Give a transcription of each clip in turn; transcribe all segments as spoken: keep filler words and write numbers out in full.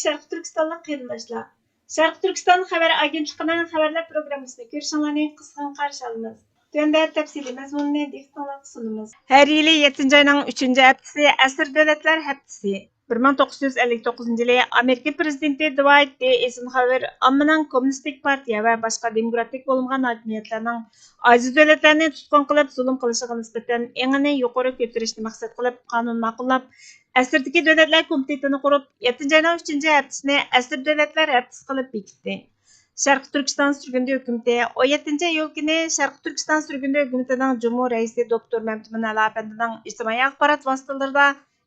شەرقىي تۈركىستانلىق قېرىنداشلار، شەرقىي تۈركىستان خەۋەر ئاگېنتلىقىنىڭ خەۋەرلەر پروگراممىسىنى كۆرۈشۈڭلارنى قىزغىن قارشى ئالىمىز. تۆۋەندە تەپسىلىي مەزمۇننى دىققىتىڭلارغا سۇنىمىز. ھەر يىلى يەتتىنچى ئاينىڭ ئۈچىنچى ھەپتىسى ئەسىر دۆلەتلەر ھەپتىسى. بىر مىڭ توققۇز يۈز ئەللىك توققۇزىنچى يىلى ئامېرىكا پىرېزىدېنتى دۇۋايت دې ئېيزېنخاۋېر ئاممىنىڭ كوممۇنىستىك پارتىيە ۋە باشقا دېموكراتىك بولمىغان ھاكىمىيەتلەرنىڭ ئاجىز دۆلەتلەرنى تۇتقۇن قىلىپ زۇلۇم قىلىشىغا نىسبەتەن ئېڭىنى يۇقىرى كۆتۈرۈشنى مەقسەت قىلىپ قانۇن ماقۇللاپ، ئەسىردىكى دۆلەتلەر كومىتېتىنى قۇرۇپ، يەتتىنچى ئاينىڭ ئۈچىنچى ھەپتىسىنى ئەسىر دۆلەتلەر ھەپتىسى قىلىپ بېكىتتى. شەرقىي تۈركىستان سۈرگۈندە ھۆكۈمىتى ئون يەتتىنچى ئىيۇل كۈنى شەرقىي تۈركىستان سۈرگۈندە ھۆكۈمىتىنىڭ جۇمھۇر رەئىسى دوكتور مەمتىمىن ئەلى ئەپەندىنىڭ ئىجتىمائىي ئاخبارات ۋاسىتىلىرىدا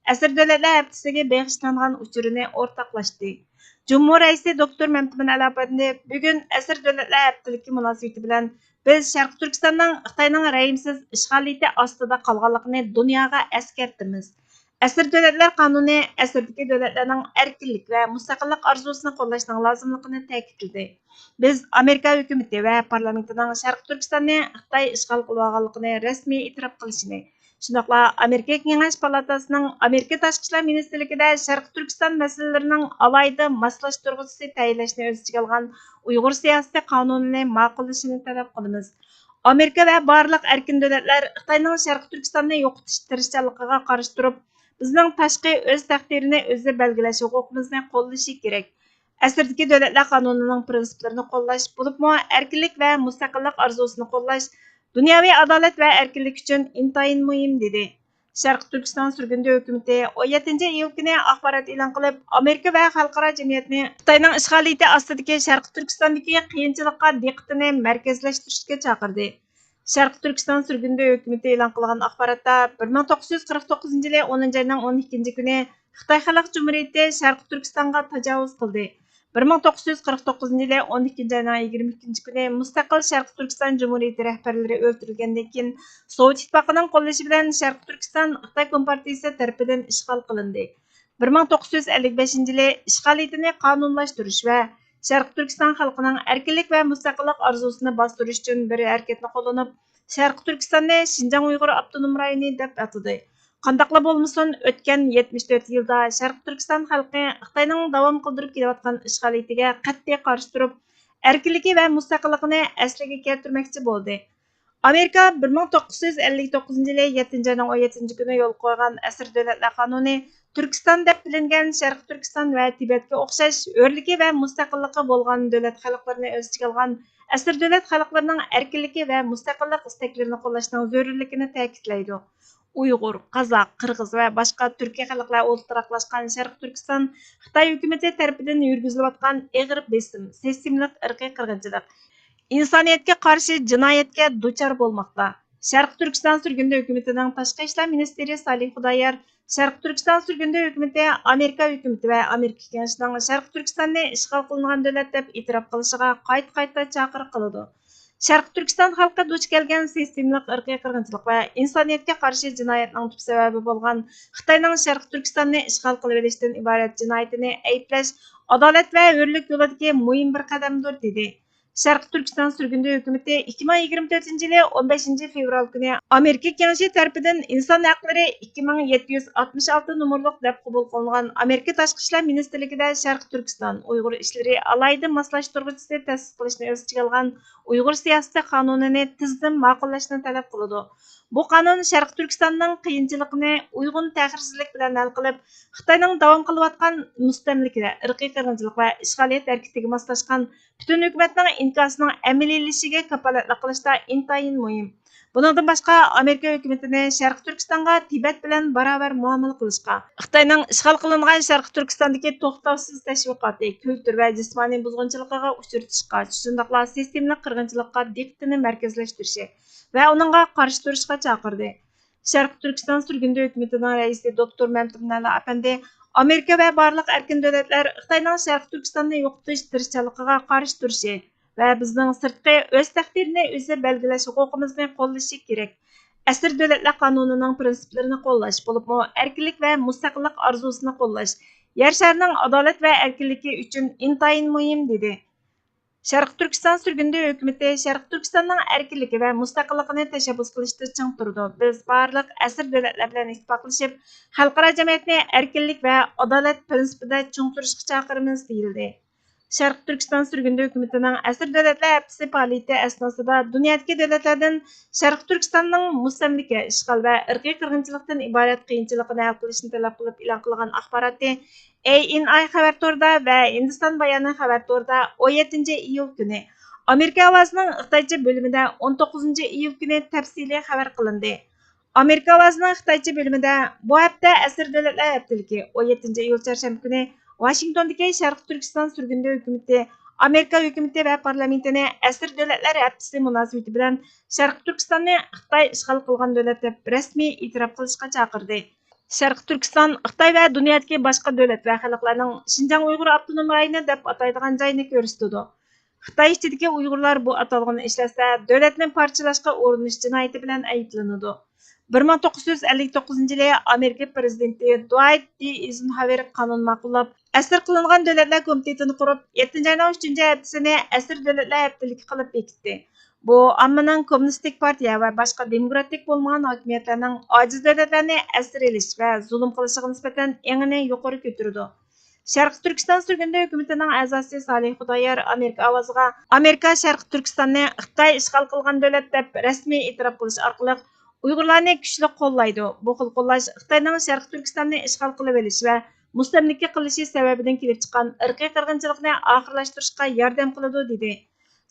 ئەسىر دۆلەتلەر ھەپتىسىگە بېغىشلانغان ئۇچۇرىنى ئورتاقلاشتى. جۇمھۇر رەئىسى دوكتور مەمتىمىن ئەلى ئەپەندى بۈگۈن ئەسىر دۆلەتلەر ھەپتىلىكى مۇناسىۋىتى بىلەن، بىز شەرقىي تۈركىستاننىڭ خىتاينىڭ رەھىمسىز ئىشغالىيىتى ئاستىدا قالغانلىقىنى دۇنياغا ئەسكەرتىمىز. ئەسىر دۆلەتلەر قانۇنى ئەسىردىكى دۆلەتلەرنىڭ ئەركىنلىك ۋە مۇستەقىللىق ئارزۇسىنى قوللاشنىڭ لازىملىقىنى تەكىتلىدى. بىز ئامېرىكا ھۆكۈمىتى ۋە پارلامېنتىنىڭ شەرقىي تۈركىستاننى خىتاي ئىشغال قىلىۋالغانلىقىنى رەسمىي ئېتىراپ قىلىشىنى، شۇنداقلا ئامېرىكا كېڭەش پالاتاسىنىڭ ئامېرىكا تاشقى ئىشلار مىنىستىرلىكىدە شەرقىي تۈركىستان مەسىلىلىرىنىڭ ئالاھىدە ماسلاشتۇرغۇچىسى تەيىنلەشنى ئۆز ئىچىگە ئالغان ئۇيغۇر سىياسىتى قانۇنىنى ماقۇللىشىنى تەلەپ قىلىمىز. ئامېرىكا ۋە بارلىق ئەركىن دۆلەتلەر خىتاينىڭ شەرقىي تۈركىستاننى يوقىتىش تىرىشچانلىقىغا قارشى تۇرۇپ، بىزنىڭ تاشقى ئۆز تەقدىرىنى ئۆزى بەلگىلەش ھوقۇقىمىزنى قوللىشى كېرەك. ئەسىردىكى دۆلەتلەر قانۇنىنىڭ پىرىنسىپلىرىنى قوللاش، بولۇپمۇ ئەركىنلىك ۋە مۇستەقىللىق ئارزۇسىنى قوللاش دۇنياۋى ئادالەت ۋە ئەركىنلىك ئۈچۈن ئىنتايىن مۇھىم، دېدى. شەرقىي تۈركىستان سۈرگۈندە ھۆكۈمىتى ئون يەتتىنچى ئىيۇل كۈنى ئاخبارات ئېلان قىلىپ، ئامېرىكا ۋە خەلقئارا جەمئىيەتنى خىتاينىڭ ئىشغالىيىتى ئاستىدىكى شەرقىي تۈركىستاندىكى قىيىنچىلىققا دىققىتىنى مەركەزلەشتۈرۈشكە چاقىردى. شەرقىي تۈركىستان سۈرگۈندە ھۆكۈمىتى ئېلان قىلغان ئاخباراتتا، بىر مىڭ توققۇز يۈز قىرىق توققۇزىنچى يىلى ئونىنچى ئاينىڭ ئون ئىككىنچى كۈنى خىتاي خەلق جۇمھۇرىيىتى شەرقىي تۈركىستانغا تاجاۋۇز قىلدى. بىر مىڭ توققۇز يۈز قىرىق توققۇزىنچى يىلى ئون ئىككىنچى ئاينىڭ يىگىرمە ئىككىنچى كۈنى مۇستەقىل شەرقىي تۈركىستان جۇمھۇرىيىتى رەھبەرلىرى ئۆلتۈرۈلگەندىن كېيىن، سوۋېت ئىتتىپاقىنىڭ قوللىشى بىلەن شەرقىي تۈركىستان خىتاي كومپارتىيىسى تەرىپىدىن ئىشغال قىلىندى. بىر مىڭ توققۇز يۈز ئەللىك بەشىنچى يىلى ئىشغالىيىتىنى قانۇنلاشتۇرۇش ۋە شەرقىي تۈركىستان خەلقىنىڭ ئەركىنلىك ۋە مۇستەقىللىق ئارزۇسىنى باستۇرۇش ئۈچۈن بىر ھەرىكەتنى قوللىنىپ، شەرقىي تۈركىستاننى شىنجاڭ ئۇيغۇر ئاپتونوم رايونى دەپ ئاتىدى. قانداقلا بولمىسۇن، ئۆتكەن يەتمىش تۆت يىلدا شەرقىي تۈركىستان خەلقى خىتاينىڭ داۋام قىلدۇرۇپ كېلىۋاتقان ئىشغالىيىتىگە قەتئىي قارشى تۇرۇپ، ئەركىنلىكى ۋە مۇستەقىللىقىنى ئەسلىگە كەلتۈرمەكچى بولدى. ئامېرىكا بىر مىڭ توققۇز يۈز ئەللىك توققۇزىنچى يىلى يەتتىنچى ئاينىڭ ئون يەتتىنچى كۈنى يولغا قويغان ئەسىر دۆلەتلەر قانۇنى تۈركىستان دەپ بىلىنگەن شەرقىي تۈركىستان ۋە تىبەتكە ئوخشاش ھۆرلۈكى ۋە مۇستەقىللىقى بولغان دۆلەت خەلقلىرىنى ئۆز ئىچىگە ئالغان ئەسىر دۆلەت خەلقلىرىنىڭ ئەركىنلىكى ۋە مۇستەقىللىق ئىستەكلىرىنى قوللاشنىڭ زۆرۈرلۈكىنى تەكىتلەيدۇ. ئۇيغۇر، قازاق، قىرغىز ۋە باشقا تۈركىي خەلقلەر ئولتۇراقلاشقان شەرقىي تۈركىستان خىتاي ھۆكۈمىتى تەرىپىدىن يۈرگۈزۈلۈۋاتقان ئېغىر بېسىم، سىستېمىلىق ئىرقىي قىرغىنچىلىق، ئىنسانىيەتكە قارشى جىنايەتكە دۇچار بولماقتا. شەرقىي تۈركىستان سۈرگۈندە ھۆكۈمىتىنىڭ تاشقى ئىشلار مىنىستىرى سالىھ خۇدايار شەرقىي تۈركىستان سۈرگۈندە ھۆكۈمىتى ئامېرىكا ھۆكۈمىتى ۋە ئامېرىكا كېڭىشىنىڭ شەرقىي تۈركىستاننى ئىشغال قىلىنغان دۆلەت دەپ ئېتىراپ قىلىشىغا قايتا-قايتا چاقىرىق قىلىدۇ. شەرقىي تۈركىستان خەلقى دۇچ كەلگەن سىستېمىلىق ئىرقىي قىرغىنچىلىق ۋە ئىنسانىيەتكە قارشى جىنايەتنىڭ تۈپ سەۋەبى بولغان خىتاينىڭ شەرقىي تۈركىستاننى ئىشغال قىلىۋېلىشتىن ئىبارەت جىنايىتىنى ئەيىبلەش ئادالەت ۋە ھۆرلۈك يولىدىكى مۇھىم بىر قەدەمدۇر، دېدى. شەرقىي تۈركىستان سۈرگۈندە ھۆكۈمىتى ئىككى مىڭ يىگىرمە تۆتىنچى يىلى ئون بەشىنچى فېۋرال كۈنى ئامېرىكا كېڭىشى تەرىپىدىن ئىنسان ھەقلىرى ئىككى مىڭ يەتتە يۈز ئاتمىش ئالتە نومۇرلۇق دەپ قوبۇل قىلىنغان ئامېرىكا تاشقى ئىشلار مىنىستىرلىكىدە شەرقىي تۈركىستان ئۇيغۇر ئىشلىرى ئالاھىدە ماسلاشتۇرغۇچىسى تەسىس قىلىشنى ئۆز ئىچىگە ئالغان ئۇيغۇر سىياسىتى قانۇنىنى تېزدىن ماقۇللاشنى تەلەپ قىلىدۇ. بۇ قانۇن شەرقىي تۈركىستاننىڭ قىيىنچىلىقىنى ئۇيغۇن تەخىرسىزلىك بىلەن ھەل قىلىپ، خىتاينىڭ داۋام قىلىۋاتقان مۇستەملىكە، ئىرقىي قىرغىنچىلىق ۋە ئىشغالىيەت ھەرىكىتىگە ماسلاشقان پۈتۈن ھۆكۈمەتنىڭ ئىنكاسىنىڭ ئەمەلىيلىشىشىگە كاپالەتلىك قىلىشتا ئىنتايىن مۇھىم. بۇنىڭدىن باشقا، ئامېرىكا ھۆكۈمىتىنى شەرقىي تۈركىستانغا تىبەت بىلەن باراۋەر مۇئامىلە قىلىشقا، خىتاينىڭ ئىشغال قىلىنغان شەرقىي تۈركىستاندىكى توختاۋسىز تەشۋىقاتى، كۈلتۈر ۋە جىسمانىي بۇزغۇنچىلىقىغا ئۇچرىتىشقا، شۇنداقلا سىستېمىلىق قىرغىنچىلىققا دىققىتىنى مەركەزلەشتۈرۈشى ۋە ئۇنىڭغا قارشى تۇرۇشقا چاقىردى. شەرقىي تۈركىستان سۈرگۈندە ھۆكۈمىتىنىڭ رەئىسى دوكتور مەمتىمىن ئەلى ئەپەندى ئامېرىكا ۋە بارلىق ئەركىن دۆلەتلەر خىتاينىڭ شەرقىي تۈركىستاننى يوقىتىش تىرىشچانلىقىغا قارشى تۇرۇشى ۋە بىزنىڭ سىرتقى ئۆز تەقدىرىنى ئۆزى بەلگىلەش ھوقۇقىمىزنى قوللىشى كېرەك. ئەسىر دۆلەتلەر قانۇنىنىڭ پىرىنسىپلىرىنى قوللاش، بولۇپمۇ ئەركىنلىك ۋە مۇستەقىللىق ئارزۇسىنى قوللاش يەر شارىنىڭ ئادالەت ۋە ئەركىنلىكى ئۈچۈن ئىنتايىن مۇھىم، دېدى. شەرقىي تۈركىستان سۈرگۈندە ھۆكۈمىتى شەرقىي تۈركىستاننىڭ ئەركىنلىكى ۋە مۇستەقىللىقىنى تەشەببۇس قىلىشتا چىڭ تۇرىدۇ. بىز بارلىق ئەسىر دۆلەتلەر بىلەن ئىتتىپاقلىشىپ، خەلقئارا جەمئىيەتنى ئەركىنلىك ۋە ئادالەت پىرىنسىپىدا چىڭ تۇرۇشقا چاقىرىمىز، دېيىلدى. شەرقىي تۈركىستان سۈرگۈندە ھۆكۈمىتىنىڭ ئەسىر دۆلەتلەر ھەپتىسى پائالىيىتى ئەسناسىدا دۇنيادىكى دۆلەتلەردىن شەرقىي تۈركىستاننىڭ مۇستەملىكە، ئىشغال ۋە ئىرقىي قىرغىنچىلىقتىن ئىبارەت قىيىنچىلىقىنى ھەل قىلىشنى تەلەپ قىلىپ ئېلان قىلغان ئاخباراتى ئېي ئېن ئاي خەۋەر تورىدا ۋە ھىندىستان بايانى خەۋەر تورىدا ئون يەتتىنچى ئىيۇل كۈنى، ئامېرىكا ئاۋازىنىڭ خىتايچە بۆلۈمىدە ئون توققۇزىنچى ئىيۇل كۈنى تەپسىلىي خەۋەر قىلىندى. ئامېرىكا ئاۋازىنىڭ خىتايچە بۆلۈمىدە بۇ ھەپتە ئەسىر دۆلەتلەر ھەپتىلىكى ئون يەتتىنچى ئىيۇل چارشەنبە كۈنى ۋاشىنگتوندىكى شەرقىي تۈركىستان سۈرگۈندە ھۆكۈمىتى ئامېرىكا ھۆكۈمىتى ۋە پارلامېنتىنى ئەسىر دۆلەتلەر ھەپتىسى مۇناسىۋىتى بىلەن شەرقىي تۈركىستاننى خىتاي ئىشغال قىلغان دۆلەت دەپ رەسمىي ئېتىراپ قىلىشقا چاقىردى. شەرقىي تۈركىستان خىتاي ۋە دۇنيادىكى باشقا دۆلەت ۋە خەلقلەرنىڭ شىنجاڭ ئۇيغۇر ئاپتونوم رايونى دەپ ئاتايدىغان جايىنى كۆرسىتىدۇ. خىتاي ئىچىدىكى ئۇيغۇرلار بۇ ئاتالغۇنى ئىشلەتسە، دۆلەتنى پارچىلاش قىلىشقا ئۇرۇنۇش جىنايىتى بىلەن ئەيىبلىنىدۇ. بىر مىڭ توققۇز يۈز ئەللىك توققۇزىنچى يىلى ئامېرىكا پىرېزىدېنتى دۇئايت دى ئېيزېنھاۋېر قانۇن ماقۇللاپ، ئەسىر قىلىنغان دۆلەتلەر كومىتېتىنى قۇرۇپ، يەتتىنچى ئاينىڭ ئۈچىنچى ھەپتىسىنى ئەسىر دۆلەتلەر ھەپتىلىكى قىلىپ بېكىتتى. بۇ ئاممىنىڭ كوممۇنىستىك پارتىيە ۋە باشقا دېموكراتىك بولمىغان ھاكىمىيەتلەرنىڭ ئاجىز دۆلەتلەرنى ئەسىر ئېلىش ۋە زۇلۇم قىلىشىغا نىسبەتەن ئېڭىنى يۇقىرى كۆتۈرىدۇ. شەرقىي تۈركىستان سۈرگۈندە ھۆكۈمىتىنىڭ ئەزاسى سالىھ خۇدايار ئامېرىكا ئاۋازىغا ئامېرىكا شەرقىي تۈركىستاننى خىتاي ئىشغال قىلغان دۆلەت دەپ رەسمىي ئېتىراپ قىلىش ئارقىلىق ئۇيغۇرلارنى كۈچلۈك قوللايدۇ. بۇ خىل قوللاش خىتاينىڭ شەرقىي تۈركىستاننى ئىشغال قىلىۋېلىش ۋە مۇستەملىكە قىلىشى سەۋەبىدىن كېلىپ چىققان ئىرقىي قىرغىنچىلىقنى ئاخىرلاشتۇرۇشقا ياردەم قىلىدۇ، دېدى.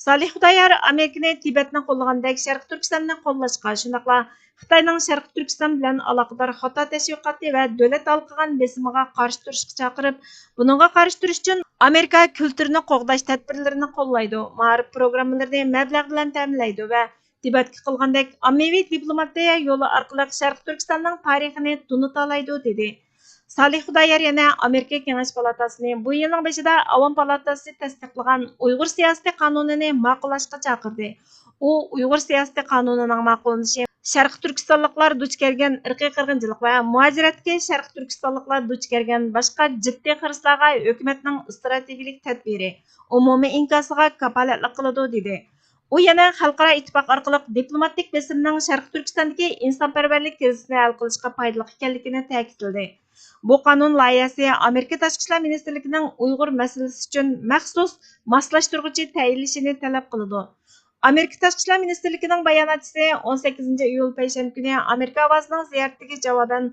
سالىھ خۇدايار ئامېرىكىنى تىبەتنى قوللىغاندەك شەرقىي تۈركىستاننى قوللاشقا، شۇنداقلا خىتاينىڭ شەرقىي تۈركىستان بىلەن ئالاقىدار خاتا تەشۋىقاتى ۋە دۆلەت ھالقىغان بېسىمىغا قارشى تۇرۇشقا چاقىرىپ، بۇنىڭغا قارشى تۇرۇش ئۈچۈن ئامېرىكا كۈلتۈرنى قوغداش تەدبىرلىرىنى قوللايدۇ، مائارىپ پروگراممىلىرىنى مەبلەغ بىلەن تەمىنلەيدۇ ۋە تىبەتكە قىلغاندەك ئاممىۋى دىپلوماتىيە يولى ئارقىلىق شەرقىي تۈركىستاننىڭ تارىخىنى تونۇتالايدۇ، دېدى. سالىھ خۇدايار يەنە ئامېرىكا كېڭەش پالاتاسىنى بۇ يىلنىڭ بېشىدا ئاۋام پالاتاسى تەستىقلىغان ئۇيغۇر سىياسىتى قانۇنىنى ماقۇللاشقا چاقىردى. ئۇ ئۇيغۇر سىياسىتى قانۇنىنىڭ ماقۇللىنىشى شەرقىي تۈركىستانلىقلار دۇچ كەلگەن ئىرقىي قىرغىنچىلىق ۋە مۇھاجىرەتتىكى شەرقىي تۈركىستانلىقلار دۇچ كەلگەن باشقا جىددىي خىرىسلارغا ھۆكۈمەتنىڭ ئىستراتېگىيەلىك تەدبىرى، ئومۇمىي ئىنكاسىغا كاپالەتلىك قىلىدۇ، دېدى. ئۇ يەنە خەلقئارا ئىتتىپاق ئارقىلىق دىپلوماتىك بېسىمنىڭ شەرقىي تۈركىستاندىكى ئىنسانپەرۋەرلىك كىرىزىسىنى ھەل قىلىشقا پايدىلىق ئىكەنلىكىنى تەكىتلىدى. بۇ قانۇن لايىھەسى ئامېرىكا تاشقى ئىشلار مىنىستىرلىكىنىڭ ئۇيغۇر مەسىلىسى ئۈچۈن مەخسۇس ماسلاشتۇرغۇچى تەيىنلىشىنى تەلەپ قىلىدۇ. ئامېرىكا تاشقى ئىشلار مىنىستىرلىكىنىڭ باياناتچىسى ئون سەككىزىنچى ئىيۇل پەيشەنبە كۈنى ئامېرىكا ئاۋازىنىڭ زىيارىتىگە جاۋابەن،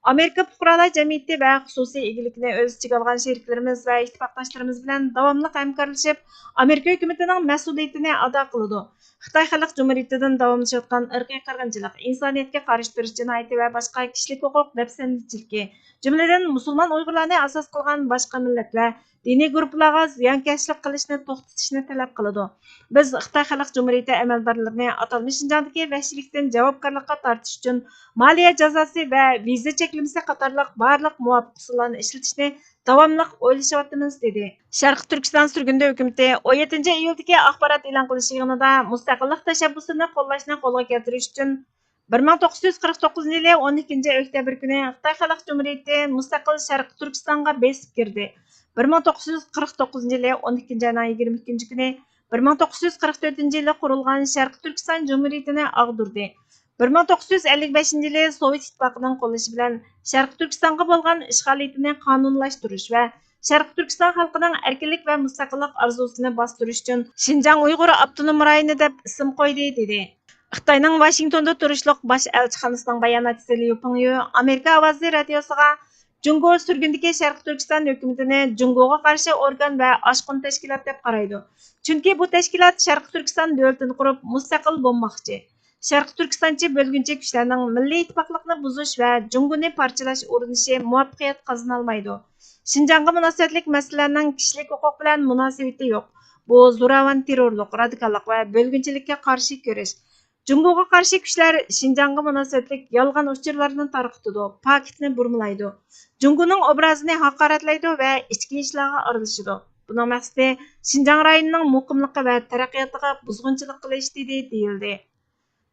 ئامېرىكا پۇقرالار جەمئىيىتى ۋە خۇسۇسىي ئىگىلىكىنى ئۆز ئىچىگە ئالغان شېرىكلىرىمىز ۋە ئىتتىپاقداشلىرىمىز بىلەن داۋاملىق ھەمكارلىشىپ، ئامېرىكا ھۆكۈمىتىنىڭ مەسئۇلىيىتىنى ئادا قىلىدۇ. خىتاي خەلق جۇمھۇرىيىتىدىن داۋاملىشىۋاتقان ئىرقىي قىرغىنچىلىق، ئىنسانىيەتكە قارشى تۇرۇش جىنايىتى ۋە باشقا كىشىلىك ھوقۇق دەپسەندىچىلىكى، جۈملىدىن مۇسۇلمان ئۇيغۇرلارنى ئاساس قىلغان باشقا مىللەت ۋە دىنىي گۇرۇپپىلارغا زىيانكەشلىك قىلىشنى توختىتىشنى تەلەپ قىلىدۇ. بىز خىتاي خەلق جۇمھۇرىيىتى ئەمەلدارلىرىنى ئاتالمىش شىنجاڭدىكى ۋەھشىيلىكتىن جاۋابكارلىققا تارتىش ئۈچۈن مالىيە جازاسى ۋە ۋىزا چەكلىمىسى قاتارلىق بارلىق مۇۋاپىق ئۇسۇللارنى ئىشلىتىشنى داۋاملىق ئويلىشىۋاتىمىز، دېدى. شەرقىي تۈركىستان سۈرگۈندە ھۆكۈمىتى ئون يەتتىنچى ئىيۇلدىكى ئاخبارات ئېلان قىلىش يىغىنىدا مۇستەقىللىق تەشەببۇسىنى قوللاشنى قولغا كەلتۈرۈش ئۈچۈن بىر مىڭ توققۇز يۈز قىرىق توققۇزىنچى يىلى ئون ئىككىنچى ئۆكتەبىر كۈنى خىتاي خەلق جۇمھۇرىيىتى مۇستەقىل شەرقىي تۈركىستانغا بېسىپ كىردى. بىر مىڭ توققۇز يۈز قىرىق توققۇزىنچى يىلى ئون ئىككىنچى ئاينىڭ يىگىرمە ئىككىنچى كۈنى بىر مىڭ توققۇز يۈز قىرىق تۆتىنچى يىلى قۇرۇلغان شەرقىي تۈركىستان جۇمھۇرىيىتىنى ئاغدۇردى. بىر مىڭ توققۇز يۈز ئەللىك بەشىنچى يىلى سوۋېت ئىتتىپاقىنىڭ قوللىشى بىلەن شەرقىي تۈركىستانغا بولغان ئىشغالىيىتىنى قانۇنلاشتۇرۇش ۋە شەرقىي تۈركىستان خەلقىنىڭ ئەركىنلىك ۋە مۇستەقىللىق ئارزۇسىنى باستۇرۇش ئۈچۈن شىنجاڭ ئۇيغۇر ئاپتونوم رايونى دەپ ئىسىم قويدى، دېدى. خىتاينىڭ ۋاشىنگتوندا تۇرۇشلۇق باش ئەلچىخانىسىنىڭ باياناتچىسى ليۇ پىڭيۈ ئامېرىكا ئاۋازى رادىيوسىغا، جۇڭگو سۈرگۈندىكى شەرقىي تۈركىستان ھۆكۈمىتىنى جۇڭگوغا قارشى ئورگان ۋە ئاشقۇن تەشكىلات دەپ قارايدۇ، چۈنكى بۇ تەشكىلات شەرقىي تۈركىستان دۆلىتىنى قۇرۇپ مۇستەقىل بولماقچى. شەرقىي تۈركىستانچى بۆلگۈنچى كۈچلەرنىڭ مىللىي ئىتتىپاقلىقنى بۇزۇش ۋە جۇڭگونى پارچىلاش ئۇرۇنۇشى مۇۋەپپەقىيەت قازىنالمايدۇ. شىنجاڭغا مۇناسىۋەتلىك مەسىلىلەرنىڭ كىشىلىك ھوقۇق بىلەن مۇناسىۋىتى يوق. بۇ زوراۋان تېررورلۇق، رادىكاللىق ۋە بۆلگۈنچىلىككە قارشى كۈرەش. جۇڭگوغا قارشى كۈچلەر شىنجاڭغا مۇناسىۋەتلىك يالغان ئۇچۇرلارنى تارقىتىدۇ، پاكىتنى بۇرمىلايدۇ. جۇڭگونىڭ ئوبرازىنى ھاقارەتلەيدۇ ۋە ئىچكى ئىشلارغا ئارىلىشىدۇ. بۇنىڭ مەقسىتى شىنجاڭ رايونىنىڭ مۇقىملىقى ۋە تەرەققىياتىغا بۇزغۇنچىلىق قىلىش، دېدى، دېيىلدى.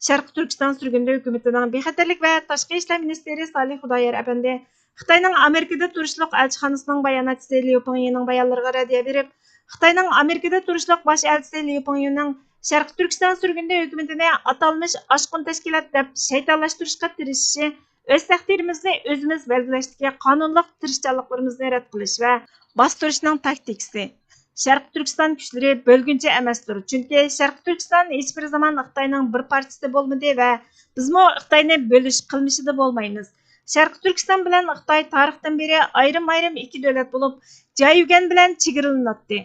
شەرقىي تۈركىستان سۈرگۈندە ھۆكۈمىتىنىڭ بىخەتەرلىك ۋە تاشقى ئىشلار مىنىستىرى سالىھ خۇدايار ئەپەندى خىتاينىڭ ئامېرىكىدا تۇرۇشلۇق ئەلچىخانىسىنىڭ باياناتچىسى ليۇ پىڭيىنىڭ بايانلىرىغا رەددىيە بېرىپ، خىتاينىڭ ئامېرىكىدا تۇرۇشلۇق باش ئەلچىسى ليۇ پېڭيۈننىڭ شەرقىي تۈركىستان سۈرگۈندە ھۆكۈمىتىنى ئاتالمىش ئاشقۇن تەشكىلات دەپ شەيتانلاشتۇرۇشقا تىرىشىشى ئۆز تەقدىرىمىزنى ئۆزىمىز بەلگىلەشتىكى قانۇنلۇق تىرىشچانلىقلىرىمىزنى رەت قىلىش ۋە باستۇرۇشنىڭ تاكتىكىسى. شەرقىي تۈركىستان كۈچلىرى بۆلگۈنچى ئەمەستۇر، چۈنكى شەرقىي تۈركىستان ھېچبىر زامان خىتاينىڭ بىر پارچىسى بولمىدى ۋە بىزمۇ خىتاينى بۆلۈش قىلمىشىدا بولمايمىز. شەرقىي تۈركىستان بىلەن خىتاي تارىختىن بېرى ئايرىم-ئايرىم ئىككى دۆلەت بولۇپ، جيايۈگەن بىلەن چېگرىلىناتتى.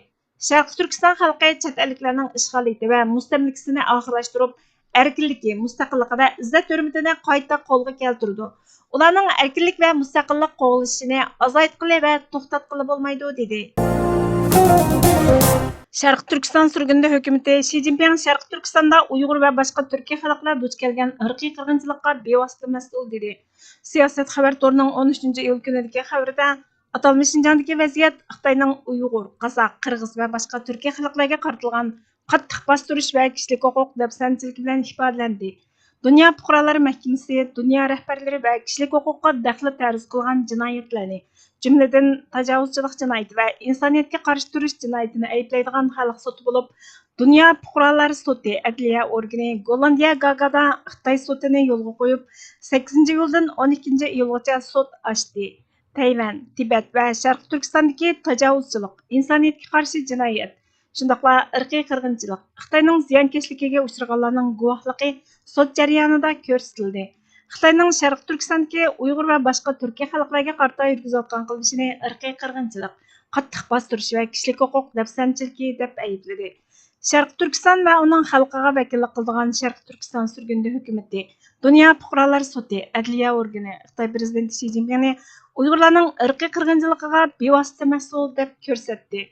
شەرقىي تۈركىستان خەلقى چەت ئەللىكلەرنىڭ ئىشغالىيىتى ۋە مۇستەملىكىسىنى ئاخىرلاشتۇرۇپ، ئەركىنلىكى، مۇستەقىللىقى ۋە ئىززەت-ھۆرمىتىنى قايتا قولغا كەلتۈرىدۇ. ئۇلارنىڭ ئەركىنلىك ۋە مۇستەقىللىق قوغلىشىشىنى ئازايتقىلى ۋە توختاتقىلى بولمايدۇ، دېدى. شەرقىي تۈركىستان سۈرگۈندە ھۆكۈمىتى شى جىنپىڭ شەرقىي تۈركىستاندا ئۇيغۇر ۋە باشقا تۈركىي خەلقلەر دۇچ كەلگەن ئىرقىي قىرغىنچىلىققا بىۋاسىتە مەسئۇل، دېدى. سىياسەت خەۋەر تورىنىڭ ئون ئۈچىنچى ئىيۇل كۈنىدىكى خەۋىرىدە، ئاتالمىش شىنجاڭدىكى ۋەزىيەت خىتاينىڭ ئۇيغۇر، قازاق، قىرغىز ۋە باشقا تۈركىي خەلقلەرگە قارىتىلغان قاتتىق باستۇرۇش ۋە كىشىلىك ھوقۇق دەپسەندىچىلىكى بىلەن ئىپادىلەندى. دۇنيا پۇقرالار مەھكىمىسى دۇنيا رەھبەرلىرى ۋە كىشىلىك ھوقۇققا دەخلى تەرۇز قىلغان جىنايەتلەرنى، جۈملىدىن تاجاۋۇزچىلىق جىنايىتى ۋە ئىنسانىيەتكە قارشى تۇرۇش جىنايىتىنى ئەيىبلەيدىغان خەلق سوتى بولۇپ، دۇنيا پۇقرالار سوتى ئەدلىيە ئورگىنى گوللاندىيە گاگادا خىتاي سوتىنى يولغا قويۇپ، سەككىزىنچى ئىيۇلدىن ئون ئىككىنچى ئىيۇلغىچە سوت ئاچتى. تەيۋەن، تىبەت ۋە شەرقىي تۈركىستاندىكى تاجاۋۇزچىلىق، ئىنسانىيەتكە قارشى جىنايەت، شۇنداقلا ئىرقىي قىرغىنچىلىق، خىتاينىڭ زىيانكەشلىكىگە ئۇچرىغانلارنىڭ گۇۋاھلىقى سوت جەريانىدا كۆرسىتىلدى. خىتاينىڭ شەرقىي تۈركىستاندىكى ئۇيغۇر ۋە باشقا تۈركىي خەلقلەرگە قارىتا يۈرگۈزۈۋاتقان قىلمىشىنى ئىرقىي قىرغىنچىلىق، قاتتىق باستۇرۇش ۋە كىشىلىك ھوقۇق دەپسەندىچىلىكى دەپ ئەيىبلىدى. شەرقىي تۈركىستان ۋە ئۇنىڭ خەلقىگە ۋەكىللىك قىلىدىغان شەرقىي تۈركىستان سۈرگۈندە ھۆكۈمىتى، دۇنيا پۇقرالار سوتى، ئەدلىيە ئورگىنى خىتاي پىرېزىدېنتى شى جىنپىڭنى ئۇيغۇرلارنىڭ ئىرقىي قىرغىنچىلىقىغا بىۋاسىتە مەسئۇل دەپ كۆرسەتتى.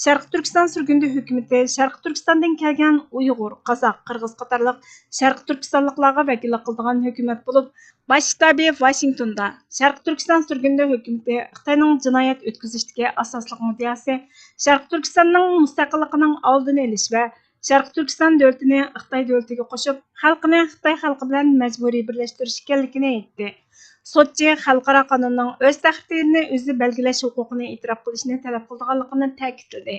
شەرقىي تۈركىستان سۈرگۈندە ھۆكۈمىتى شەرقىي تۈركىستاندىن كەلگەن ئۇيغۇر، قازاق، قىرغىز قاتارلىق شەرقىي تۈركىستانلىقلارغا ۋەكىللىك قىلىدىغان ھۆكۈمەت بولۇپ، باش شتابى ۋاشىنگتوندا. شەرقىي تۈركىستان سۈرگۈندە ھۆكۈمىتى خىتاينىڭ جىنايەت ئۆتكۈزۈشتىكى ئاساسلىق مۇددىئاسى شەرقىي تۈركىستاننىڭ مۇستەقىللىقىنىڭ ئالدىنى ئېلىش ۋە شەرقىي تۈركىستان دۆلىتىنى خىتاي دۆلىتىگە قوشۇپ، خەلقىنى خىتاي خەلقى بىلەن مەجبۇرىي بىرلەشتۈرۈش ئىكەنلىكىنى ئېيتتى. سوتچى خەلقئارا قانۇننىڭ ئۆز تەقدىرىنى ئۆزى بەلگىلەش ھوقۇقىنى ئېتىراپ قىلىشنى تەلەپ قىلىدىغانلىقىنى تەكىتلىدى.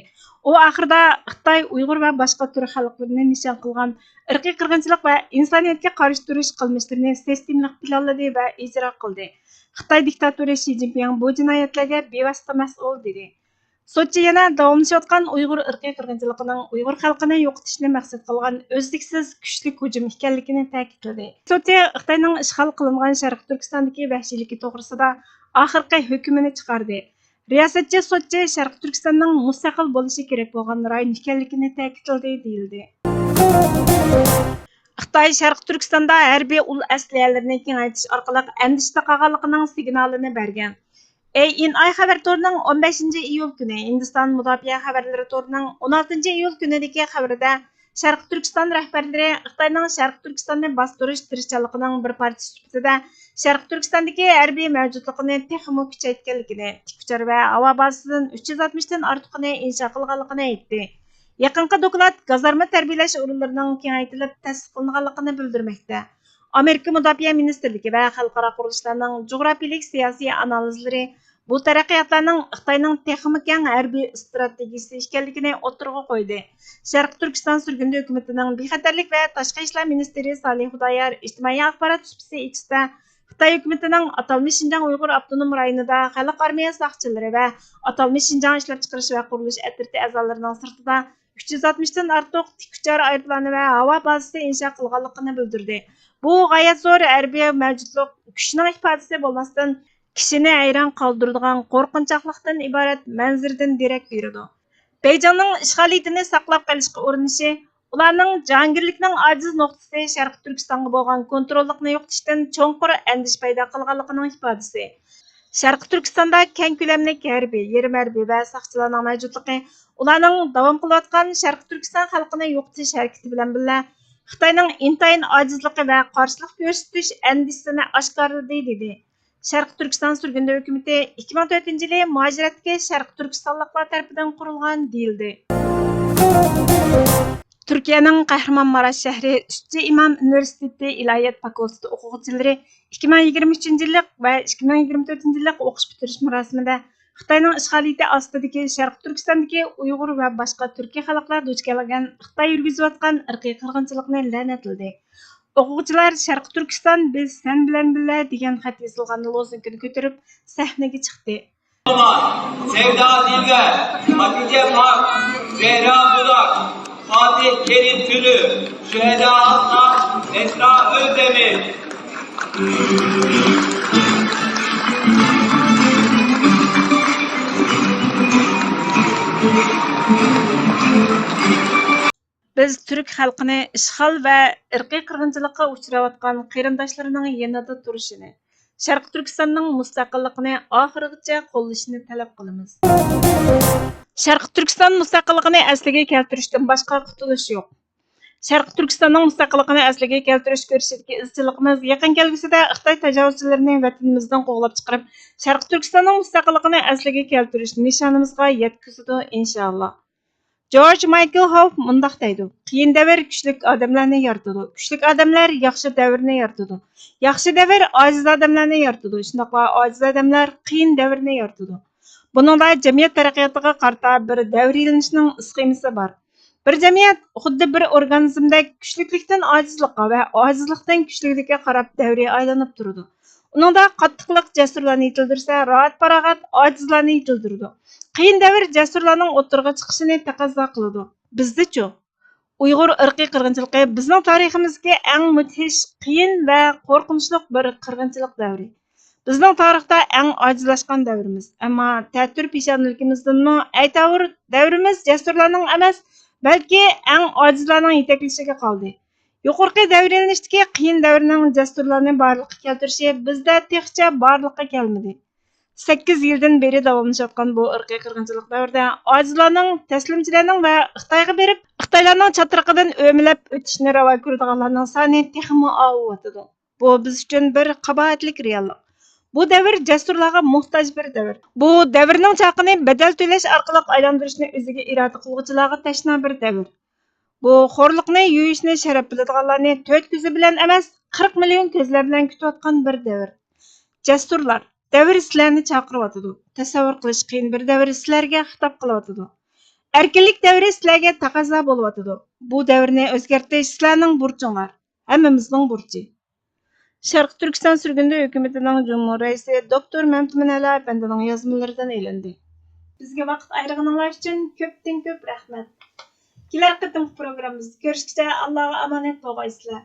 ئۇ ئاخىرىدا خىتاي ئۇيغۇر ۋە باشقا تۈرك خەلقلىرىنى نىشان قىلغان ئىرقىي قىرغىنچىلىق ۋە ئىنسانىيەتكە قارشى تۇرۇش قىلمىشلىرىنى سىستېمىلىق پىلانلىدى ۋە ئىجرا قىلدى. خىتاي دىكتاتورى شى جىنپىڭ بۇ جىنايەتلەرگە بىۋاسىتە مەسئۇل، دېدى. سوتچى يەنە داۋاملىشىۋاتقان ئۇيغۇر ئىرقىي قىرغىنچىلىقىنىڭ ئۇيغۇر خەلقىنى يوقىتىشنى مەقسەت قىلغان ئۈزلۈكسىز كۈچلۈك ھۇجۇم ئىكەنلىكىنى تەكىتلىدى. سوتچى خىتاينىڭ ئىشغال قىلىنغان شەرقىي تۈركىستاندىكى ۋەھشىيلىكى توغرىسىدا ئاخىرقى ھۆكۈمىنى چىقاردى. رىياسەتچى سوتچى شەرقىي تۈركىستاننىڭ مۇستەقىل بولۇشى كېرەك بولغان رايون ئىكەنلىكىنى تەكىتلىدى، دېيىلدى. خىتاي شەرقىي تۈركىستاندا ھەربىي ئۇل ئەسلىھەلىرىنى كېڭەيتىش ئارقىلىق ئەندىشىدە قالغانلىقىنىڭ سىگنالىنى بەرگەن. ئېي ئېن ئاي خەۋەر تورىنىڭ ئون بەشىنچى ئىيۇل كۈنى، ھىندىستان مۇداپىئە خەۋەرلىرى تورىنىڭ ئون ئالتىنچى ئىيۇل كۈنىدىكى خەۋىرىدە، شەرقىي تۈركىستان رەھبەرلىرى خىتاينىڭ شەرقىي تۈركىستاننى باستۇرۇش تىرىشچانلىقىنىڭ بىر پارچىسى سۈپىتىدە، شەرقىي تۈركىستاندىكى ھەربىي مەۋجۇتلۇقىنى تېخىمۇ كۈچەيتكەنلىكىنى، تىك ئۇچار ۋە ھاۋا بازىسىدىن ئۈچ يۈز ئاتمىشتىن ئارتۇقىنى ئىنشا قىلغانلىقىنى ئېيتتى. يېقىنقى دوكلات گازارما تەربىيەلەش ئورۇنلىرىنىڭ كېڭەيتىلىپ تەسىس قىلىنغانلىقىنى بىلدۈرمەكتە. ئامېرىكا مۇداپىئە مىنىستىرلىكى ۋە خەلقئارا قۇرۇلۇشلارنىڭ جۇغراپىيىلىك سىياسىي ئانالىزلىرى بۇ تەرەققىياتلارنىڭ خىتاينىڭ تېخىمۇ كەڭ ھەربىي ئىستراتېگىيىسى ئىكەنلىكىنى ئوتتۇرىغا قويدى. شەرقىي تۈركىستان سۈرگۈندە ھۆكۈمىتىنىڭ بىخەتەرلىك ۋە تاشقى ئىشلار مىنىستىرى سالىھ خۇدايار ئىجتىمائىي ئاخبارات سۇپىسى ئېكستا خىتاي ھۆكۈمىتىنىڭ ئاتالمىش شىنجاڭ ئۇيغۇر ئاپتونوم رايونىدا خەلق ئارمىيە ساقچىلىرى ۋە ئاتالمىش شىنجاڭ ئىشلەپچىقىرىش ۋە قۇرۇلۇش ئەترىتى ئەزالىرىنىڭ سىرتىدا ئۈچ يۈز ئاتمىشتىن ئارتۇق تىك ئۇچار ئايروپىلانى ۋە ھاۋا بازىسى ئىنشا قىلغانلىقىنى بىلدۈردى. بۇ غايەت زور ھەربىي مەۋجۇتلۇق كۈچنىڭ ئىپادىسى بولماستىن، كىشىنى ھەيران قالدۇرىدىغان قورقۇنچاقلىقتىن ئىبارەت مەنزىرىدىن دېرەك بېرىدۇ. بېيجىڭنىڭ ئىشغالىيىتىنى ساقلاپ قېلىشقا ئۇرۇنۇشى، ئۇلارنىڭ جاھانگىرلىكنىڭ ئاجىز نۇقتىسى شەرقىي تۈركىستانغا بولغان كونتروللۇقنى يوقىتىشتىن چوڭقۇر ئەندىشە پەيدا قىلغانلىقىنىڭ ئىپادىسى. شەرقىي تۈركىستاندا كەڭ كۆلەملىك ھەربىي، يېرىم ھەربىي ۋە ساقچىلارنىڭ مەۋجۇتلۇقى ئۇلارنىڭ داۋام قىلىۋاتقان شەرقىي تۈركىستان خەلقىنى يوقىتىش ھەرىكىتى بىلەن بىللە، خىتاينىڭ ئىنتايىن ئاجىزلىقى ۋە قارشىلىق كۆرسىتىش ئەندىشىسىنى ئاشكارىلىدى، دېدى. شەرقىي تۈركىستان سۈرگۈندە ھۆكۈمىتى ئىككى مىڭ تۆتىنچى يىلى مۇھاجىرەتتىكى شەرقىي تۈركىستانلىقلار تەرىپىدىن قۇرۇلغان، دېيىلدى. تۈركىيەنىڭ قەھرىمانماراش شەھىرى ئۈستى ئىمام ئۇنىۋېرسىتېتى ئىلاھىيات فاكۇلتېتى ئوقۇغۇچىلىرى ئىككى مىڭ يىگىرمە ئۈچىنچى يىللىق ۋە ئىككى مىڭ يىگىرمە تۆتىنچى يىللىق ئوقۇش پۈتتۈرۈش مۇراسىمىدە خىتاينىڭ ئىشغالىيىتى ئاستىدىكى شەرقىي تۈركىستاندىكى ئۇيغۇر ۋە باشقا تۈركىي خەلقلەر دۇچ كەلگەن خىتاي يۈرگۈزۈۋاتقان ئىرقىي قىرغىنچىلىقنى لەنەتلىدى. ئوقۇغۇچىلار شەرقىي تۈركىستان، بىز سەن بىلەن بىللە دېگەن خەت يېزىلغان لوزۇنكىنى كۆتۈرۈپ سەھنىگە چىقتى. سەۋدا دىلبەر، خەدىچە پاك، زەھرا بۇلاق، فاتىھ كېرىم تۈلۈ، شۈھەدا ئالقا، مەسرا ئۆزدەمىر. بىز تۈرك خەلقىنى ئىشغال ۋە ئىرقىي قىرغىنچىلىققا ئۇچراۋاتقان قېرىنداشلىرىنىڭ يېنىدا تۇرۇشىنى، شەرقىي تۈركىستاننىڭ مۇستەقىللىقىنى ئاخىرغىچە قوللىشىنى تەلەپ قىلىمىز. شەرقىي تۈركىستان مۇستەقىللىقىنى ئەسلىگە كەلتۈرۈشتىن باشقا قۇتۇلۇش يوق. شەرقىي تۈركىستاننىڭ مۇستەقىللىقىنى ئەسلىگە كەلتۈرۈش كۈرىشىدىكى ئىزچىللىقىمىز يېقىن كەلگۈسىدە خىتاي تاجاۋۇزچىلىرىنى ۋەتىنىمىزدىن قوغلاپ چىقىرىپ، شەرقىي تۈركىستاننىڭ مۇستەقىللىقىنى ئەسلىگە كەلتۈرۈش نىشانىمىزغا يەتكۈزىدۇ، ئىنشائاللا. جورج مايكل ھوف مۇنداق دەيدۇ: «قىيىن دەۋر كۈچلۈك ئادەملەرنى يارىتىدۇ، كۈچلۈك ئادەملەر ياخشى دەۋرنى يارىتىدۇ، ياخشى دەۋر ئاجىز ئادەملەرنى يارىتىدۇ، شۇنداقلا ئاجىز ئادەملەر قىيىن دەۋرنى يارىتىدۇ.» بۇنىڭدا جەمئىيەت تەرەققىياتىغا قارىتا بىر دەۋرىيلىنىشنىڭ سخېمىسى بار. بىر جەمئىيەت خۇددى بىر ئورگانىزمدەك كۈچلۈكلۈكتىن ئاجىزلىققا ۋە ئاجىزلىقتىن كۈچلۈكلۈككە قاراپ دەۋرىي ئايلىنىپ تۇرىدۇ. ئۇنىڭدا قاتتىقلىق جەسۇرلارنى يېتىلدۈرسە، راھەت-پاراغەت ئاجىزلارنى يېتىلدۈرىدۇ. قىيىن دەۋر جەسۇرلارنىڭ ئوتتۇرىغا چىقىشىنى تەقەززا قىلىدۇ. بىزدىچۇ؟ ئۇيغۇر ئىرقىي قىرغىنچىلىقى بىزنىڭ تارىخىمىزدىكى ئەڭ مۇدھىش، قىيىن ۋە قورقۇنچلۇق بىر قىرغىنچىلىق دەۋرى. بىزنىڭ تارىختا ئەڭ ئاجىزلاشقان دەۋرىمىز. ئەمما تەتۈر پېشانىلىكىمىزدىنمۇ ئەيتاۋۇر، دەۋرىمىز جەسۇرلارنىڭ ئەمەس، بەلكى ئەڭ ئاجىزلارنىڭ يېتەكلىشىگە قالدى. يۇقىرىقى دەۋرىيلىنىشتىكى قىيىن دەۋرنىڭ جەسۇرلارنى بارلىققا كەلتۈرۈشى بىزدە تېخىچە بارلىققا كەلمىدى. سەككىز يىلدىن بېرى داۋاملىشىۋاتقان بۇ ئىرقىي قىرغىنچىلىق دەۋرىدە ئاجىزلارنىڭ، تەسلىمچىلەرنىڭ ۋە خىتايغا بېرىپ، خىتايلارنىڭ چاترىقىدىن ئۆمىلەپ ئۆتۈشنى راۋا كۆرىدىغانلارنىڭ سانى تېخىمۇ ئاۋۇۋاتىدۇ. بۇ بىز ئۈچۈن بىر قاباھەتلىك رېئاللىق. بۇ دەۋر جەسۇرلارغا موھتاج بىر دەۋر. بۇ دەۋرنىڭ چاقىنى بەدەل تۆلەش ئارقىلىق ئايلاندۇرۇشنى ئۆزىگە ئىرادە قىلغۇچىلارغا تەشنا بىر دەۋر. بۇ خورلۇقنى يۇيۇشنى شەرەپ بىلىدىغانلارنى تۆت كۆزى بىلەن ئەمەس، قىرىق مىليون كۆزلەر بىلەن كۈتۈۋاتقان بىر دەۋر. جەسۇرلار، دەۋر سىلەرنى چاقىرىۋاتىدۇ، تەسەۋۋۇر قىلىش قىيىن بىر دەۋر سىلەرگە خىتاب قىلىۋاتىدۇ. ئەركىنلىك دەۋرى سىلەرگە تەقەززا بولۇۋاتىدۇ. بۇ دەۋرنى ئۆزگەرتىش سىلەرنىڭ بۇرچۇڭلار، ھەممىمىزنىڭ بۇرچى. شەرقىي تۈركىستان سۈرگۈندە ھۆكۈمىتىنىڭ جۇمھۇر رەئىسى دوكتور مەمتىمىن ئەلى ئەپەندىنىڭ يازمىلىرىدىن ئېلىندى. بىزگە ۋاقىت ئايرىغىنىڭلار ئۈچۈن كۆپتىن كۆپ رەھمەت. كېلەر قېتىمقى پروگراممىمىزدا كۆرۈشكىچە ئاللاغا ئامانەت بولغايسىلەر.